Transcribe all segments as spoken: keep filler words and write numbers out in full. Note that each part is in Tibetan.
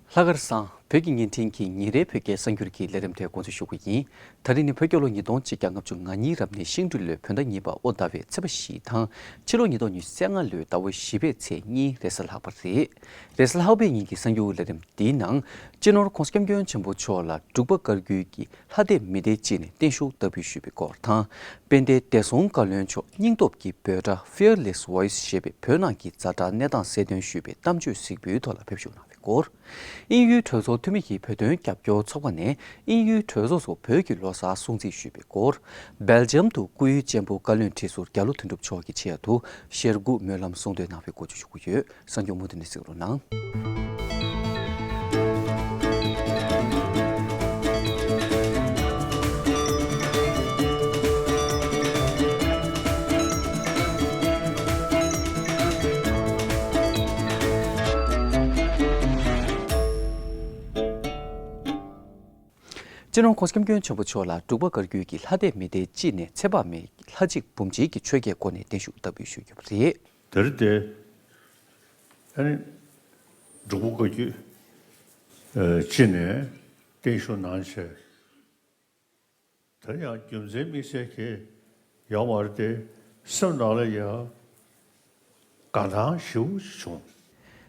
ལྷག་དཀར་བཟང་། བོད་ཀྱི་བརྙན་འཕྲིན་གྱི་ཉིན་རེའི་བོད་སྐད་གསར་འགྱུར་གྱི་ལས་རིམ་དེ་འགོ་འཛུགས་ཞུ་གི་ཡིན། ད་རིང་ནི་བོད་རྒྱལ་ལོ་ཉིས་སྟོང་ཆིག་བརྒྱ་ལྔ་བཅུ་ང་གཉིས་རབ་གནས་ཤིང་སྦྲུལ་ལོའི་བོད་ཟླ་གཉིས་པ་ཨོ་ཟླ་བའི་ཚེས་པ་བཞི་དང་། ཕྱི་ལོ་ཉིས་སྟོང་ཉི་ཤུ་རྩ་ལྔ་ལོའི་ཟླ་བ་བཞི་པའི་ཚེས་གཉིས་རེས་གཟའ་ལྷག་པ་རེད། རེས་གཟའ་ལྷག་པའི་ཉིན་གྱི་གསར་འགྱུར་ལས་རིམ་འདིའི་ནང་། སྤྱི་ནོར་༧གོང་ས་༧སྐྱབས་མགོན་ཆེན་པོ་མཆོག་ལ་འབྲུག་པ་བཀའ་བརྒྱུད་ཀྱི་ལྷ་སྡེ་མི་སྡེ་སྤྱི་ནས་བརྟན་བཞུགས་བསྟར་འབུལ་ཞུས་པའི་སྐོར་དང་། དཔལ་ལྡན་བདེ་སྲུང་བཀའ་བློན་མཆོག་སྙིང་སྟོབས་ཀྱི་འབོད་སྒྲ་Fearless Voice ཞེས་པའི་བོད་ནང་གི་ཛ་དྲག་གནས་སྟངས་གསལ་སྟོན་ཞུས་པའི་གཏམ་བརྗོད་གཟིགས་འབུལ་ཐོག་ལ་ཕེབས་བཞུགས་གནང་བའི་སྐོར། དབྱིན་ཡུལ་གྲོས་ཚོགས་འཐུས་མི་ཡི་བོད་དོན་རྒྱབ་སྐྱོར་ཚོགས་པ་ནས་དབྱིན་ཡུལ་གྲོས་ཚོགས་སུ་བོད་ཀྱི་ལོ་གསར་སྲུང་བརྩི་ཞུས་པའི་སྐོར། སྦེལ་ཇམ་དུ་སྐུའི་གཅེན་པོ་བཀའ་བློན་ཁྲི་ཟུར་རྒྱ་ལོ་དོན་གྲུབ་མཆོག་གི་ཆེད་དུ་ཞལ་སྐུ་སྨོན་ལམ་གསུང་འདོན་གནང་བའི་སྐོར་བཅས་ཞུ་གི་ཡོད། གསར་འགྱུར་མུ་མཐུད་ནས་གཟིགས་རོགས་གནང་། སྤྱི་ནོར་༧གོང་ས་༧སྐྱབས་མགོན་ཆེན་པོ་མཆོག་ལ་འབྲུག་པ་བཀའ་བརྒྱུད་ཀྱི་ལྷ་སྡེ་མི་སྡེ་སྤྱི་ནས་ཚེ་དཔག་མེད་ལྷ་གཅིག་བུམ་གཅིག་གི་ཆོས་འགེལ་སྒོ་ནས་བརྟན་བཞུགས་བསྟར་འབུལ་ཞུས་ཡོད་པ་རེད། དེར་བརྟེན། ཨ་ནི། འབྲུག་པ་བཀའ་བརྒྱུད། ཨ། སྤྱི་ནས་བརྟན་བཞུགས་གནང་བྱས། དེ་ཡང་རྒྱུ་མཚན་དམིགས་བསལ་གྱི་ཡོད་མ་རེད་དེ། སེམས་ནང་ལ་ཡང་དགའ་སྣང་ཞེ་པོ་ཅིག་བྱུང་།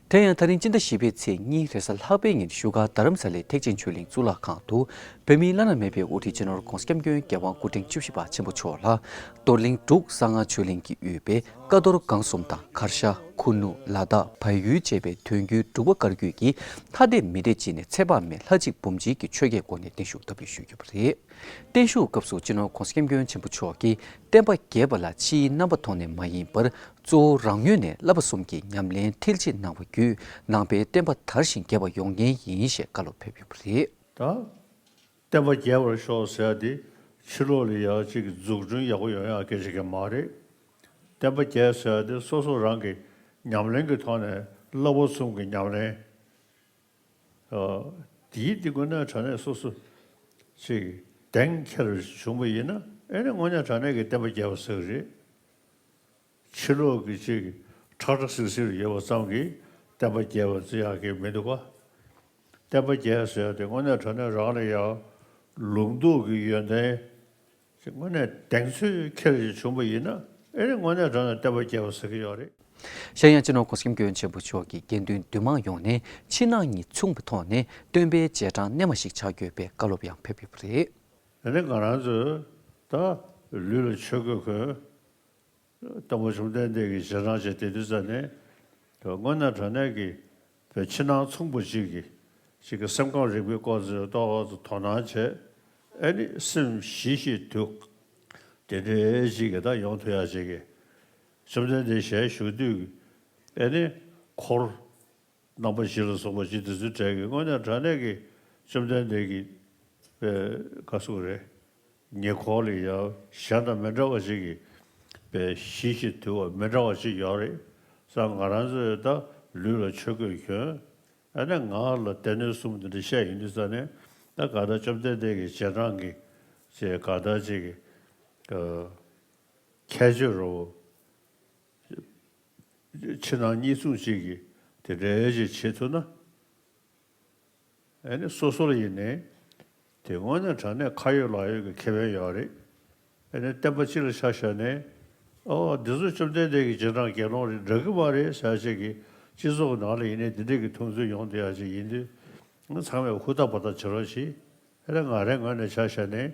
དེ་ཡང་ད་རིང་སྤྱི་ཟླ་བཞི་པའི་ཚེས་གཉིས་རེས་གཟའ་ལྷག་པའི་ཉིན་བཞུགས་སྒར་རྡ་རམ་ས་ལའི་ཐེག་ཆེན་ཆོས་གླིང་གཙུག་ལག་ཁང་དུ། བོད་མིའི་བླ་ན་མེད་པའི་དབུ་ཁྲིད་སྤྱི་ནོར་༧གོང་ས་༧སྐྱབས་མགོན་རྒྱལ་དབང་སྐུ་ཕྲེང་བཅུ་བཞི་པ་ཆེན་པོ་མཆོག་ལ། རྡོར་གླིང་འབྲུག་གསང་སྔགས་ཆོས་གླིང་གིས་དབུས་པའི་ཀ་རྡོར་སྒང་གསུམ་དང་གར་ཞ། ཁུ་ནུ། ལ་དྭགས། བལ་ཡུལ་བཅས་པའི་དོན་བརྒྱུད་འབྲུག་པ་བཀའ་བརྒྱུད་ཀྱི་ལྷ་སྡེ་མི་སྡེ་སྤྱི་ནས་ཚེ་དཔག་མེད་ལྷ་གཅིག་བུམ་གཅིག་གི་ཆོས་འགེལ་སྒོ་ནས་བརྟན་བཞུགས་བསྟར་འབུལ་ཞུས་ཡོད་པ་རེད། བརྟན་བཞུགས་སྐབས་སུ་སྤྱི་ནོར་༧གོང་ས་༧སྐྱབས་མགོན་ཆེན་པོ་མཆོག་གིས་བསྟན་པ་རྒྱས་པ་ལ་ཕྱིའི་རྣམ་པ་ཐོག་ནས་མ་ཡིན་པར། གཙོ་བོ་རང་ངོས་ནས་བསླབ་པ་གསུམ་གྱི་ཉམས་ལེན་མཐིལ་ཕྱིན་གནང་བ་བརྒྱུད། ནང་པའི་བསྟན་པ་དར་ཞིང་རྒྱས་པ་ཡོང་མཁན་ཡིན་ཞེས་བཀའ་སློབ་ཕེབས་ཡོད་པ་རེད། ད། བསྟན་པ་རྒྱས་པར་ཤོག་ཟེར་ཡ་དེ་ཕྱི་ལོགས་ལ་ཡ་གཅིག་གི་འཛུགས་སྐྲུན་ཡག་པོ་ཡོང་ཡ་སྐད་ཆ་གང་མ་རེད། བསྟན་པ་རྒྱས་ཟེར་ཡ་དེ་སོ་སོ་རང་གི་ཉམས་ལེན་གྱི་ཐོག་ནས་བསླབ་པ་གསུམ་གྱི་ཉམས་ལེན། ཨ། དེའི་དེ་དངོས་གནས་དྲང་གནས་སོ་སོ་གཅིག་གི་གདེང་འཁེལ་བྱུང་བ་ཡིན་ན། ཨེ་ནི་དངོས་གནས་དྲང་གནས་ཀྱི་བསྟན་པ་རྒྱས་པ་ཟེར་གི་རེད། ཕྱི་ལོགས་ཀྱི་ཅིག་ཁྲག་ཁྲ་སིལ་སིལ་ཡོད་པ་ཙམ་གྱིས་བསྟན་པ་རྒྱས་པ་བརྩི་ཡག་གི་མི་འདུག་ག་བསྟན་པ་རྒྱས་ཟེར་ཡག་དེ་དངོས་གནས་དྲང་གནས་རང་ལ་ཡང་ལུང་རྟོགས་ཀྱི་ཡོན་ཏན་ཅིག་དངོས་གནས་གདེང་ཚོད་འཁེལ་ཞིག་བྱུང་པ་ཡིན་ན། ཨེ་ནི་དངོས་གནས་དྲང་གནས་བསྟན་པ་རྒྱས་པ་ཟེར་གྱི་ཡོད་རེད། གཞན་ཡང་སྤྱི་ནོར་༧གོང་ས་༧སྐྱབས་མགོན་ཆེན་པོ་མཆོག་གིས་དགེ་འདུན་འདུས་མང་ཡོངས་ནས་ཕྱི་ནང་གཉིས་མཚུངས་པའི་ཐོག་ནས་སྟོན་པའི་རྗེས་འབྲང་རྣལ་མ་ཞིག་ཆགས་དགོས་པའི་བཀའ་སློབ་ཡང་ཕེབས་ཡོད་པ་རེད། དེ་ནས་ང་རང་ཚོས་ད་ལུས་ལ་ཆོས་གོས་གོན། སྟོན་པ་བཅོམ་ལྡན་འདས་ཀྱི་རྗེས་འབྲང་བྱས་བསྡད་དུས་ཙ་ནས། དངོས་གནས་དྲང་གནས་ཀྱི་བོད་ཕྱི་ནང་མཚུངས་པ་ཅིག་གི་ཅིག་གི་སེམས་ཁམས་རིག་པའི་སྐོར་ཚོའི་ཐོག་ཏུ་དོ་སྣང་བྱས། ཨེ་ནི་སེམས་ཞི་ཞིང་དུལ། དེ་འདྲའི་ཅིག་གི་ད་ཡོང་ཐུབ་ཡ་ཅིག་གི། བཅོམ་ལྡན་འདས་ཞལ་བཞུགས་དུས་ཀྱི་ཨེ་ནི་འཁོར། རྣམ་པ་བཞི་ལ་སོགས་པ་ཅིག་དེ་ཚོའི་གྲས་ཀྱི་དངོས་གནས་དྲང་གནས་ཀྱི་བཅོམ་ལྡན་འདས་ཀྱི་པའི་བཀའ་གསུང་རེད། ཉེ་འཁོར་ལ་ཡང་གཞན་དང་མི་འདྲ་བ་ཅིག་གི་པའི་ཞི་ཞིང་དུལ་བ་མི་འདྲ་བ་ཅིག་ཡོད་རེད་ཙང་། ང་རང་ཚོས་ད་ལུས་ལ་ཆོས་གོས་གྱོན། ཨ་ནི་ངག་ལ་སྡེ་སྣོད་གསུམ་འདི་འདྲ་བཤད་ཡོང་དུས་ཙ་ནས། ད་ག་ད་བཅོམ་ལྡན་འདས་ཀྱི་རྗེས་འབྲང་གི་ཅེས་ག་ད་ཅིག་གི་ཁྱད་ཆོས་རོ། ཕྱི་ནང་གཉིས་མཚུངས་གཅིག་གིས་དེ་འདྲའི་ཅིག་བྱེད་ཐུབ་ན། ཨ་ནི་སོ་སོ་ལ་ཡིན་ནའི་དེ་དངོས་གནས་དྲང་གནས་ཁ་ཡོད་ལག་ཡོད་ཀྱི་ཁེ་ཕན་ཡོད་རེད། ཨ་ནི་བསྟན་པ་སྤྱི་ལ་ཆ་བཞག་ནས། ཨོ་འདི་ཚོ་བཅོམ་ལྡན་འདས་ཀྱི་རྗེས་འབྲང་དགེ་སློང་རེད། འགྲིག་གི་མ་རེད་ཟེར་ཅིག་གིས་སྤྱི་ཚོགས་ནང་ལ་ཡིན་ནའི་འདི་འདྲས་ཀྱི་མཐོང་ཚུལ་ཡོང་བསྡད་ཡ་ཅིག་ཡིན་དུས། ཚང་མས་ཧུར་ཐག་བ་ཐག་བྱེད་རོགས་གྱིས། ཨ་ནི་ང་རའི་ངོས་ནས་ཆ་བཞག་ནས་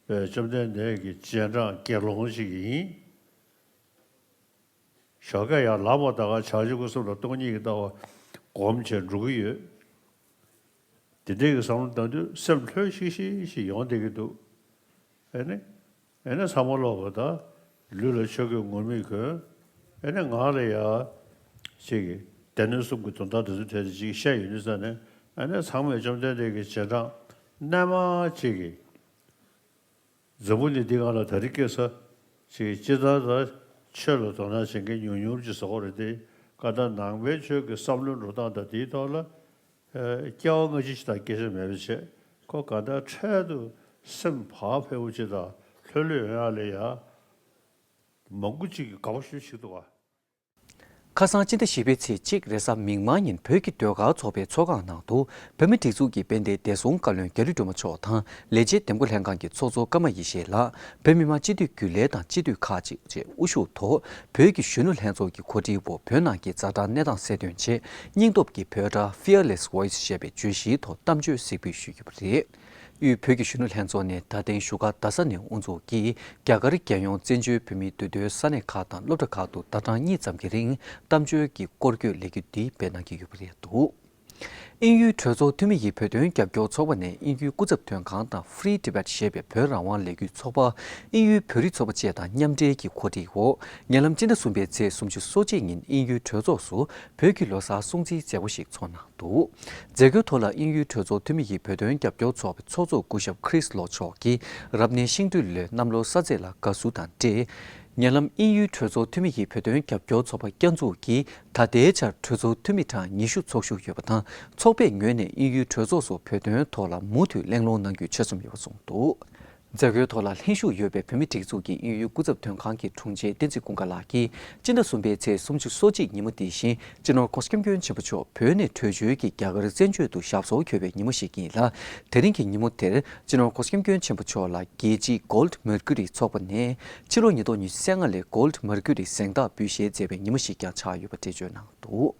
བཅོམ་ལྡན་འདས་ཀྱི་རྗེས་འབྲང་དགེ་སློང་ཞིག་ཡིན། ཞོགས་ཀས་ཡར་ལངས་པ་ད་ག་བྱང་ཆུབ་སྐུ་གསུམ་ལ་སྟོང་ཉིད་ཀྱི་ལྟ་བ་སྒོམ་བྱས་འགྲོ་གི་ཡོད། དེ་འདྲའི་གི་བསམ་བློ་བཏང་དུས་སེམས་ལྷོད་ཤིག་ཤིག་ཤིག་ཡོང་བསྡད་ཀྱི་འདུག་ཨེ་ནི། ཨེ་ནི་ཚང་མ་ལོག་པ་ད་ལུས་ལ་ཆོས་གོས་ངུར་སྨྲིག་གོན། ཨེ་ནི་ངག་ལ་ཡ་ཅིག་གི་སྡེ་སྣོད་གསུམ་གྱི་དོན་དག་དེ་ཚོ་ཐད་དེ་ཅིག་བཤད་ཡོང་དུས་ཙ་ནས། ཨེ་ནི་ཚང་མས་བཅོམ་ལྡན་འདས་ཀྱི་རྗེས་འབྲང་རྣལ་མ་ཅིག་གི། འཛམ་བུ་གླིང་འདི་སྒང་ལ་ད་རེས་ཁ་སང་ཅིག་སྤྱིར་བཏང་ད་ཆོས་ལ་དོ་སྣང་བྱེད་མཁན་ཉུང་ཉུང་ཅིག་བཟོ་གི་རེད་དེ། གང་ལྟར་ནང་པའི་ཆོས་ཀྱི་བསམ་བློའི་འགྲོ་སྟངས་དང་དེའི་ཐོག་ལ། ཨ། སྐྱེ་བ་སྔ་ཕྱི་ཞིག་དང་སྐད་ཆ་མེད་པ་བྱས། ཁོ་གང་ལྟར་འཕྲལ་དུ་སེམས་བག་ཕེབས་པོ་ཅིག་དང་ལྷོད་ལྷོད་ཡོང་ཡག་ལ་ཡ་མང་པོ་ཅིག་གིས་དགའ་པོ་ཞེ་པོ་བྱེད་ཀྱི་འདུག་ག་ཁ་སང་སྤྱི་ཟླ་བཞི་པའི་ཚེས་གཅིག་རེས་གཟའ་མིག་དམར་ཉིན་བོད་ཀྱི་ཟློས་གར་ཚོགས་པའི་ཚོགས་ཁང་ནང་དུ། བོད་མིའི་སྒྲིག་འཛུགས་ཀྱི་དཔལ་ལྡན་བདེ་སྲུང་བཀའ་བློན་རྒྱ་རི་སྒྲོལ་མ་མཆོག་དང་ལས་བྱེད་འདེམས་བསྐོ་ལྷན་ཁང་གི་ཚོགས་གཙོ་ཀརྨ་ཡེ་ཤེས་ལགས། བོད་མི་མང་སྤྱི་འཐུས་རྒྱུན་ལས་དང་སྤྱི་འཐུས་ཁག་ཅིག་བཅས་དབུ་བཞུགས་ཐོག་བོད་ཀྱི་གཞོན་ནུ་ལྷན་ཚོགས་ཀྱི་གོ་སྒྲིག་འོག་བོད་ནང་གི་ཛ་དྲག་གནས་སྟངས་གསལ་སྟོན་ཆེད། སྙིང་སྟོབས་ཀྱི་བོད་སྒྲ་Fearless Voice ཞེས་པའི་བརྗོད་གཞིའི་ཐོག་གཏམ་བརྗོད་གཟིགས་འབུལ་ཞུས་ཡོད་པ་རེད། དབུས་བོད་ཀྱི་གཞོན་ནུ་ལྷན་ཚོགས་ནས་ད་ཐེངས་བཞུགས་སྒར་རྡ་ས་ནས་དབུ་འཛུགས་ཀྱིས་རྒྱ་གར་རྒྱལ་ཡོངས་བཙན་བྱོལ་བོད་མིའི་འདུས་སྡོད་ས་གནས་ཁག་དང་སློབ་གྲྭ་ཁག་ཏུ་ཟླ་གྲངས་གཉིས་ཙམ་གྱི་རིང་གཏམ་བརྗོད་ཀྱི་སྐོར་སྐྱོད་ལས་འགུལ་འདི་སྤེལ་གནང་གི་ཡོད་པ་རེད་འདུག་དབྱིན་ཡུལ་གྲོས་ཚོགས་འཐུས་མི་ཡི་བོད་དོན་རྒྱབ་སྐྱོར་ཚོགས་པ་ནས་དབྱིན་ཡུལ་སྐུ་ཚབ་དོན་ཁང་དང་Free Tibet ཞེས་པའི་བོད་རང་དབང་ལས་འགུལ་ཚོགས་པ། དབྱིན་ཡུལ་བོད་རིགས་ཚོགས་པ་བཅས་དང་མཉམ་འབྲེལ་གྱི་གོ་སྒྲིག་འོག་ཉེ་ལམ་སྤྱི་ཟླ་གསུམ་པའི་ཚེས་སུམ་ཅུ་སོ་གཅིག་ཉིན་དབྱིན་ཡུལ་གྲོས་ཚོགས་སུ་བོད་ཀྱི་ལོ་གསར་སྲུང་བརྩིའི་མཛད་སྒོ་ཞིག་ཚོགས་གནང་འདུག་མཛད་སྒོའི་ཐོག་ལ་དབྱིན་ཡུལ་གྲོས་ཚོགས་འཐུས་མི་ཡི་བོད་དོན་རྒྱབ་སྐྱོར་ཚོགས་པའི་ཚོགས་གཙོ་སྐུ་ཞབས་Chris Law མཆོག་གིས་རབ་གནས་ཤིང་འབྲུག་ལོའི་གནམ་ལོ་གསར་ཚེས་ལ་དགའ་བསུ་དང་འབྲེལ། ཉེ་ལམ་དབྱིན་ཡུལ་གྲོས་ཚོགས་འཐུས་མི་ཡི་བོད་དོན་རྒྱབ་སྐྱོར་ཚོགས་པ་བསྐྱར་འཛུགས་ཀྱིས་ད་ལྟའི་ཆར་གྲོས་ཚོགས་འཐུས་མི་གྲངས་ཉི་ཤུ་ཚོགས་བཞུགས་ཡོད་པ་དང་། ཚོགས་པའི་ངོས་ནས་དབྱིན་ཡུལ་གྲོས་ཚོགས་སུ་བོད་དོན་ཐོག་ལ་མུ་མཐུད་གླེང་སློང་གནང་རྒྱུའི་ཆོད་སེམས་ཡོད་པ་གསུངས་འདུག་མཛད་སྒོའི་ཐོག་ལ་ལྷན་ཞུགས་ཡོད་པའི་བོད་མིའི་སྒྲིག་འཛུགས་ཀྱི་དབྱིན་ཡུལ་སྐུ་ཚབ་དོན་ཁང་གི་དྲུང་ཆེ་བསྟན་འཛིན་ཀུན་དགའ་ལགས་ཀྱིས། སྤྱི་ཟླ་གསུམ་པའི་ཚེས་སུམ་ཅུ་སོ་གཅིག་ཉིན་མོ་འདི་བཞིན་སྤྱི་ནོར་༸གོང་ས་༸སྐྱབས་མགོན་ཆེན་པོ་མཆོག་བོད་ནས་བྲོས་བྱོལ་གྱིས་རྒྱ་གར་བཙན་བྱོལ་དུ་ཞབས་སོར་འཁོད་པའི་ཉིན་མོ་ཞིག་ཡིན་ལ། དེ་རིང་གི་ཉིན་མོ་དེར་སྤྱི་ནོར་༸གོང་ས་༸སྐྱབས་མགོན་ཆེན་པོ་མཆོག་ལ་རྒྱལ་སྤྱིའི་Gold Mercury ཚོགས་པ་ནས་ཕྱི་ལོ་ཉིས་སྟོང་ཉི་ཤུ་རྩ་ལྔ་ལོའི་Gold Mercury གཟེངས་རྟགས་འབུལ་བཞེས་མཛད་པའི་ཉིན་མོ་ཞིག་ཀྱང་ཆགས་ཡོད་པ་འགྲེལ་བརྗོད་གནང་འདུག་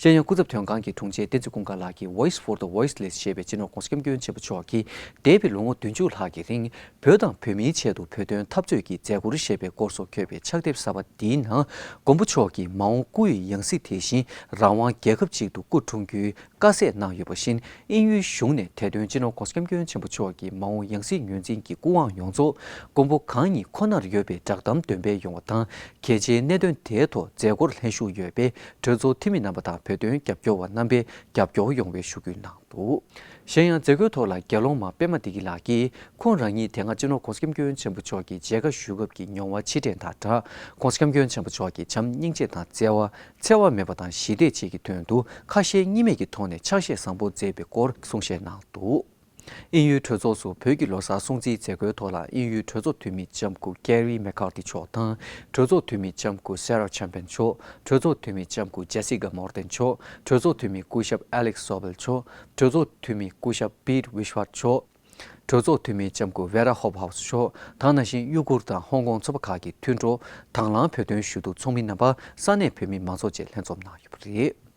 གཞན་ཡང་སྐུ་ཚབ་དོན་ཁང་གི་དྲུང་ཆེ་བསྟན་འཛིན་ཀུན་དགའ་ལགས་ཀྱིས་Voice for the Voiceless ཞེས་པའི་སྤྱི་ནོར་༸གོང་ས་༸སྐྱབས་མགོན་ཆེན་པོ་མཆོག་གིས་འདས་པའི་ལོ་ངོ་བདུན་ཅུ་ལྷག་གི་རིང་བོད་དང་བོད་མིའི་ཆེད་དུ་བོད་དོན་འཐབ་རྩོད་ཀྱི་མཛད་སྒོར་ཞེས་པའི་སྐོར་སོགས་འཁོད་པའི་ཕྱག་དེབ་གསར་པ་འདིའི་ནང་མགོན་པོ་མཆོག་གིས་མ་འོངས་སྐུ་ཡི་ཡང་སྲིད་དེ་བཞིན་རང་དབང་རྒྱལ་ཁབ་ཅིག་ཏུ་སྐུ་འཁྲུངས་རྒྱུའི་དཀའ་སེགས་གནང་ཡོད་པ་བཞིན། དབྱིན་ཡུལ་གཞུང་ནས་དེ་དོན་སྤྱི་ནོར་༸གོང་ས་༸སྐྱབས་མགོན་ཆེན་པོ་མཆོག་གི་མ་འོངས་ཡང་སྲིད་ངོས་འཛིན་གྱི་སྐུ་དབང་ཡོངས་རྫོགས་མགོན་པོ་གང་ཉིད་ཁོ་ནར་ཡོད་པའི་བསྒྲགས་གཏམ་འདོན་སྤེལ་ཡོང་བ་དང་། གལ་ཆེའི་གནད་དོན་དེའི་ཐོག་མཛད་སྒོར་ལྷན་ཞུགས་ཡོད་པའི་གྲོས་ཚོགས་འཐུས་མི་རྣམ་པ་དང་བོད་དོན་རྒྱབ་སྐྱོར་བ་རྣམ་པས་རྒྱབ་སྐྱོར་ཡོང་བའི་ཞུ་སྐུལ་གནང་འདུག་གཞན་ཡང་མཛད་སྒོའི་ཐོག་ལ་རྒྱལ་ཡོངས་མ་པད་མ་བདེ་སྐྱིད་ལགས་ཀྱིས་ཁོང་རང་ཉིད་དེ་སྔ་སྤྱི་ནོར་༸གོང་ས་༸སྐྱབས་མགོན་ཆེན་པོ་མཆོག་གི་མཇལ་ཁ་ཞུ་སྐབས་ཀྱི་མྱོང་བ་ཕྱིར་དྲན་དང་སྦྲགས། ༸གོང་ས་༸སྐྱབས་མགོན་ཆེན་པོ་མཆོག་གི་བྱམས་སྙིང་རྗེ་དང་བརྩེ་བ། འཚེ་བ་མེད་པ་དང་ཞི་བདེ་བཅས་ཀྱི་དོན་དུ་ཁ་ཞེ་གཉིས་མེད་ཀྱི་ཐོག་ནས་ཕྱག་བཞེས་བཟང་པོ་མཛད་པའི་སྐོར་གསུང་བཤད་གནང་འདུག་དབྱིན་ཡུལ་གྲོས་ཚོགས་སུ་བོད་ཀྱི་ལོ་གསར་སྲུང་བརྩིའི་མཛད་སྒོའི་ཐོག་ལ་དབྱིན་ཡུལ་གྲོས་ཚོགས་འཐུས་མི་ལྕམ་སྐུ་Kevin McCarthy མཆོག་དང་། གྲོས་ཚོགས་འཐུས་མི་ལྕམ་སྐུ་Sarah Champion མཆོག་གྲོས་ཚོགས་འཐུས་མི་ལྕམ་སྐུ་Jessica Morton མཆོག་གྲོས་ཚོགས་འཐུས་མི་སྐུ་ཞབས་Alex Sobel མཆོག་གྲོས་ཚོགས་འཐུས་མི་སྐུ་ཞབས་Pete Wishwath མཆོག་གྲོས་ཚོགས་འཐུས་མི་ལྕམ་སྐུ་Vera Hobhouse མཆོག་དང་། ནང་བཞིན་ཡུ་གུར་དང་ཧོང་ཀོང་ཚོགས་པ་ཁག་གི་མཐུན་གྲོགས་དང་བླངས་བོད་དོན་ཞུ་གཏུག་ཚོགས་མི་རྣམ་པ། ས་གནས་བོད་མི་མང་ཚོགས་བཅས་ལྷན་འཛོམས་གནང་ཡོད་པ་རེད།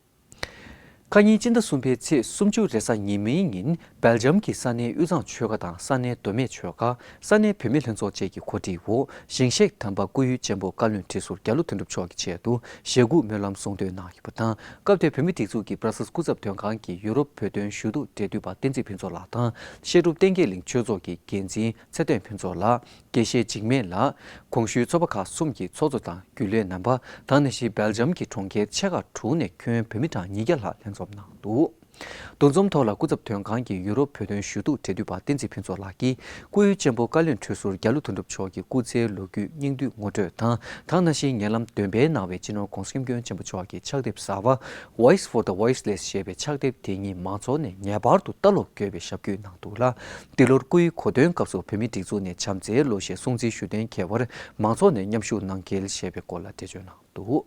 ཁ་ཉིན་སྤྱི་ཟླ་གསུམ་པའི་ཚེས་སུམ་ཅུ་རེས་གཟའ་ཉི་མའི་ཉིན་སྦེལ་ཇམ་གྱི་ས་གནས་དབུས་གཙང་ཆོལ་ཁ་དང་ས་གནས་མདོ་སྨད་ཆོལ་ཁ། ས་གནས་བུད་མེད་ལྷན་ཚོགས་བཅས་ཀྱི་གོ་སྒྲིག་འོག་ཞིང་གཤེགས་དམ་པ་སྐུ་ཡོན་ཆེན་པོ་བཀའ་བློན་ཁྲི་ཟུར་རྒྱ་ལོ་དོན་གྲུབ་མཆོག་གི་ཆེད་དུ་ཞལ་བཀོད་སྨོན་ལམ་གསུང་འདོན་གནང་ཡོད་པ་དང་། སྐབས་དེར་བོད་མིའི་སྒྲིག་འཛུགས་ཀྱི་Brussels སྐུ་ཚབ་དོན་ཁང་གི་ཡུ་རོབ་བོད་དོན་ཞུ་གཏུག་འབྲེལ་མཐུད་པ་བསྟན་འཛིན་ཕུན་ཚོགས་ལགས་དང་། བཤད་སྒྲུབ་བསྟན་རྒྱས་གླིང་ཆོས་ཚོགས་ཀྱི་འགན་འཛིན་ཚེ་བརྟན་ཕུན་ཚོགས་ལགས། དགེ་བཤེས་འཇིགས་མེད་ལགས། གོང་ཞུས་ཚོགས་པ་ཁག་གསུམ་གྱི་ཚོགས་གཙོ་དང་རྒྱུན་ལས་རྣམ་པ་དང་། ནང་བཞིན་སྦེལ་ཇམ་གྱི་གྲོང་ཁྱེར་ཆེ་ཁག་དྲུག་ནས་ཁྱོན་བོད་མི་གྲངས་ཉིས་བརྒྱ་ལྷག་ལྷན་འཛོམས་གནང་འདུག་འདུ་འཛོམས་ཐོག་ལ་སྐུ་ཚབ་དོན་ཁང་གི་ཡུ་རོབ་བོད་དོན་ཞུ་གཏུག་འབྲེལ་མཐུད་པ་བསྟན་འཛིན་ཕུན་ཚོགས་ལགས་ཀྱིས་སྐུ་ཡོན་ཆེན་པོ་བཀའ་བློན་ཁྲི་ཟུར་རྒྱ་ལོ་དོན་གྲུབ་མཆོག་གི་སྐུ་ཚེའི་ལོ་རྒྱུས་སྙིང་བསྡུས་ངོ་སྤྲོད་དང་། དང་ནང་བཞིན་ཉེ་ལམ་འདོན་སྤེལ་གནང་བའི་སྤྱི་ནོར་༸གོང་ས་༸སྐྱབས་མགོན་ཆེན་པོ་མཆོག་གི་ཕྱག་དེབ་གསར་པ་Voice for the Voiceless ཞེས་པའི་ཕྱག་དེབ་དེ་ཉིད་མང་ཚོགས་ནས་ངེས་པར་དུ་ལྟ་ཀློག་དགོས་པའི་ཞབས་སྐུལ་གནང་འདུག་ལ། འདི་ལོར་སྐུའི་གོ་སྟོན་སྐབས་སུ་བོད་མིའི་སྒྲིག་འཛུགས་ནས་བྱམས་བརྩེའི་ལོ་ཞེས་སྲུང་བརྩིའི་ཞུ་གཏན་འཁེལ་བར་མང་ཚོགས་ནས་མཉམ་ཞུགས་གནང་གལ་ཞེས་པའི་སྐོར་ལ་འགྲེལ་བརྗོད་གནང་འདུག་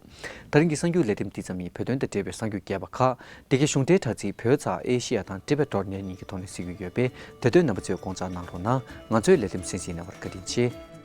ད་རིང་གི་གསར་འགྱུར་ལས་རིམ་འདི་ཙམ་ཡིན། བོད་དོན་དང་འབྲེལ་བའི་གསར་འགྱུར་རྒྱས་པ་ཁག་འདི་གའི་གཞུང་འབྲེལ་དྲ་ཚིགས་བོད་ཙང་ཨེ་ཤི་ཡ་དང་ཊི་བེ་ཊི་ཌོ་ཊི་ནེ་ཊི་གཉིས་ཀྱི་ཐོག་ནས་གཟིགས་རྒྱུ་ཡོད་པས། དེ་དོན་རྣམ་པ་ཚོས་དགོངས་འཇགས་གནང་རོགས་གནང་། ང་ཚོའི་ལས་རིམ་གསན་གཟིགས་གནང་བར་བཀའ་དྲིན་ཆེ།